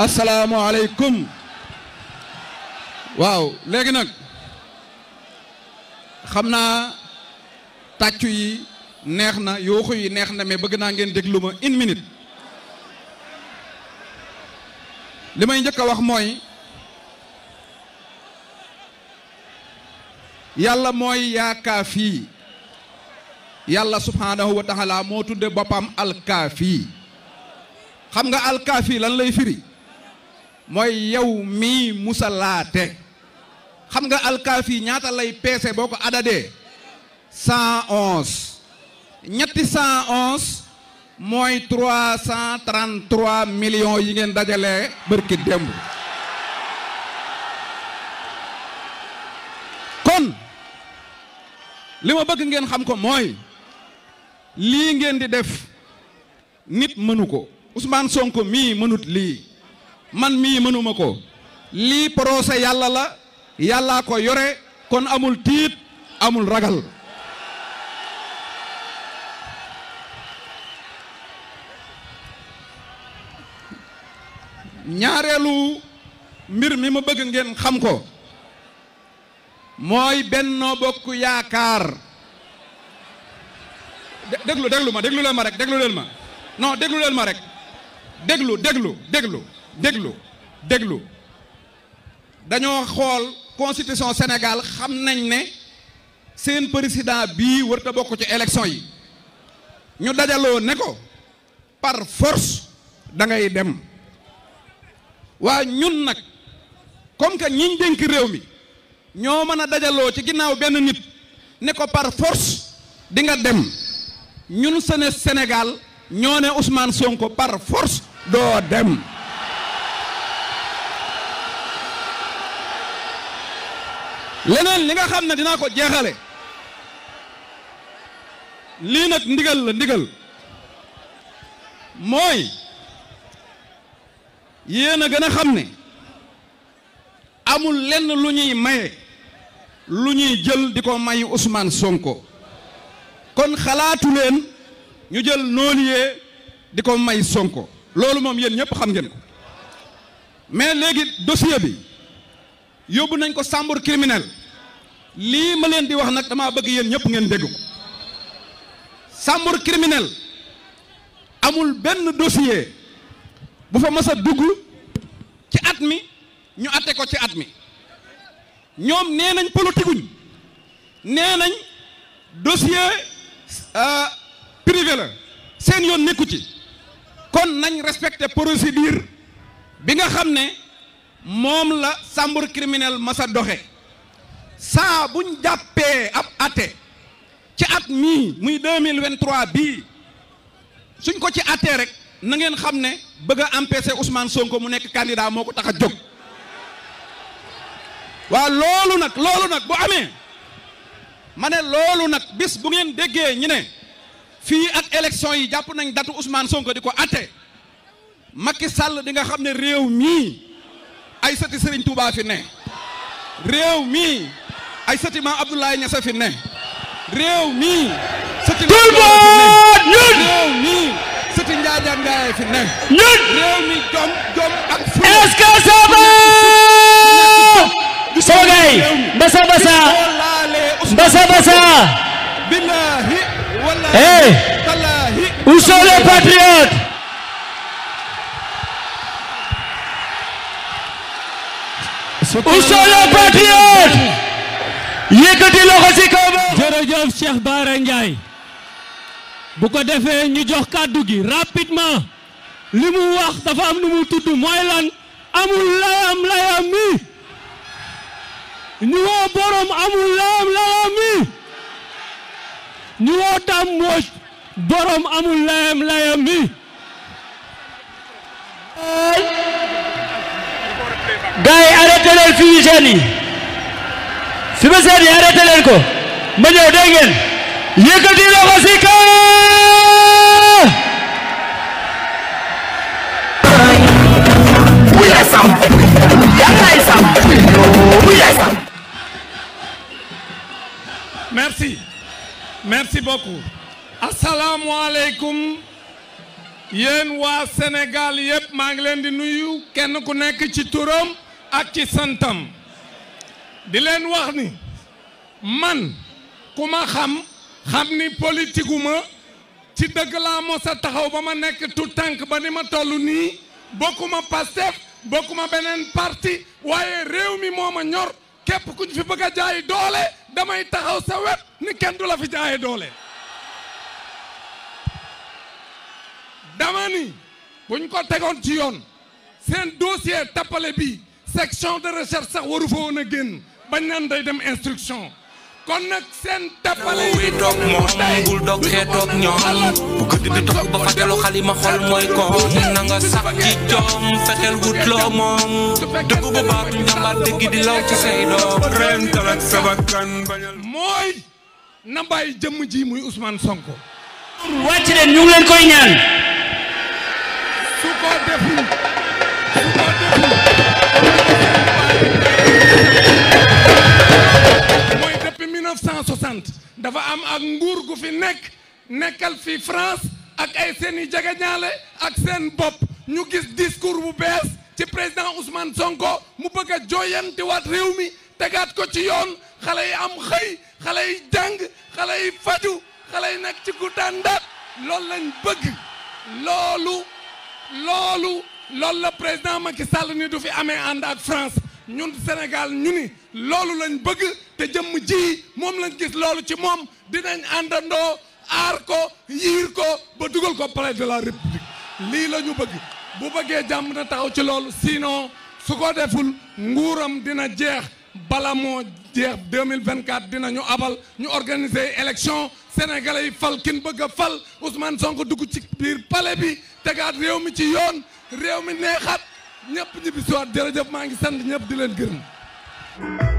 asalaamaaleykum. waaw léegi nag xam naa tàccu yi neex na yooxu yi neex na mais bëgg naa ngeen déglu ma une minute. li may njëkk a wax mooy yàlla mooy yaakaafi yàlla subhaanahu wa taala moo tudde boppam alkaafi. xam nga alkaafi lan lay firi mooy yow mii musalaate. xam nga alkaafi ñaata lay peese boo ko adadee 111 ñetti 111 mooy 333 millions yi ngeen dajalee bërki démb. kon li ma bëgg ngeen xam ko mooy lii ngeen di def nit mënu ko. Ousmane Sonko mii mënut lii man mii mënuma ko. lii procès yàlla la yàllaa ko yore kon amul tiit amul ragal. ñaareelu mbir mi ma bëgg ngeen xam ko mooy Benno Bokk Yaakaar. déglu ma déglu leen ma rek déglu leen ma non déglu leen ma rek déglu dañoo xool constitution Sénégal xam nañ ne seen président bii warta bokk ci élection yi ñu dajaloo ne ko par force da ngay dem. waa ñun nag comme que ñiñ dénk réew mi ñoo mën a dajaloo ci ginnaaw benn nit ne ko par force di nga dem ñun Sénégal ñoo ne Ousmane Sonko par force doo dem. leneen li nga xam ne dinaa ko jeexale lii nag ndigal la ndigal mooy yéen a gën a xam ne amul lenn lu ñuy maye lu ñuy jël di ko may Ousmane Sonko kon xalaatu leen ñu jël noolier di ko may Sonko loolu moom yéen ñëpp xam ngeen ko mais léegi dossier bi yóbbu nañ ko chambre criminelle lii ma leen di wax nag dama bëgg yéen ñëpp ngeen dégg ko chambre criminelle amul benn dossier bu fa mës a dugg ci at mi ñu atte ko ci at mi ñoom nee nañ politikuñ nee nañ dossier privé la seen yoon nekku ci kon nañ respecté procédure bi nga xam ne moom la chambre criminelle mës a doxe saa buñ jàppee ab atte ci at mii muy 2023 bii suñ ko ci attee rek na ngeen xam ne bëgg a empêcher Ousmane Sonko mu nekk candidat moo ko tax a jóg. waaw loolu nag bu amee ma ne loolu nag bis bu ngeen déggee ñi ne fii ak élection yi jàpp nañ datu Ousmane Sonko di ko atte Macky Sall di nga xam ne réew mii ay sëti Serigne Touba fi ne réew mii ay sëti Maam Abdoulaye Niass fi ne réew mii sëti réew mii sëti Njaajaan Njaay fi ne réew mi jom ak fu est-ce que ça va Sogay basa billahi wallahi hey tallahi où sont les patriotes? Où sont les patriotes? yëkkati loxo ci kaw ba. jërëjëf Cheikh Bara Ndiaye bu ko defee ñu jox kàddu gi rapidement li mu wax dafa am nu mu tudd mooy lan amul layam mi ñu woo borom amul layam mi ñu woo tam mooj borom amul layam mi. gars yi arrêté leen fii jeunes yi fi ma seet yi arrêté leen ko ma ñëw dégg ngeen yëkkati loxo si kaw. merci beaucoup. asalaamualeykum yéen waa Sénégal yépp maa ngi leen di nuyu kenn ku nekk ci turam ak ci santam di leen wax ni man ku ma xam ni politikuma ci dëgg laa mos a taxaw ba ma nekk tout tànk ba ni ma toll nii bokkuma Pastef bokkuma beneen parti waaye réew mi moo ma ñor képp ku ñu fi bëgg a jaay doole damay taxaw sa wet ni kenn du la fi jaayee doole. dama ni buñ ko tegoon ci yoon seen dossier tappale bi section de recherche sax waru fa woon a génn bañ naan day dem instruction kon nag seen tappale yi toog moom bul dog xeetoog ñoom bu gëdd bi toog ba fàttelu xalima xol mooy ko na nga sax ci joom fexeel wut loo moom dëgg bu baax njàmbaar dëgg di law ci say doom ren talak sabakan bañal mooy na bàyyi jëmm ji muy Ousmane Sonko wàcc leen ñu ngi leen koy ñaan su ko deful mooy depuis 1960 dafa am ak nguur gu fi nekkal fi France ak ay seeni jegeñaale ak seen bopp ñu gis discours bu bees ci président Ousmane Sonko mu bëgg a jooyantiwaat réew mi tegaat ko ci yoon xale yi am xëy xale yi jàng xale yi faju xale yi nekk ci guddaandaat loolu lañ bëgg loolu la président Macky Sall ni du fi amee ànd ak France ñun Sénégal ñu ni loolu lañ bëgg te jëmm ji moom lañ gis loolu ci moom dinañ àndandoo aar ko yiir ko ba dugal ko palais de la République lii la ñu bëgg bu bëggee jàmm na taxaw ci loolu sinon su ko deful nguuram dina jeex bala moo jeex 2024 dinañu abal ñu organiser élection sénégalais yi fal kin bëgg a fal Ousmane Sonko dugg ci biir palais bi tegaat réew mi ci yoon réew mi neexaat ñëpp ñibbi si waat jërëjëf maa ngi sant ñëpp di leen gërëm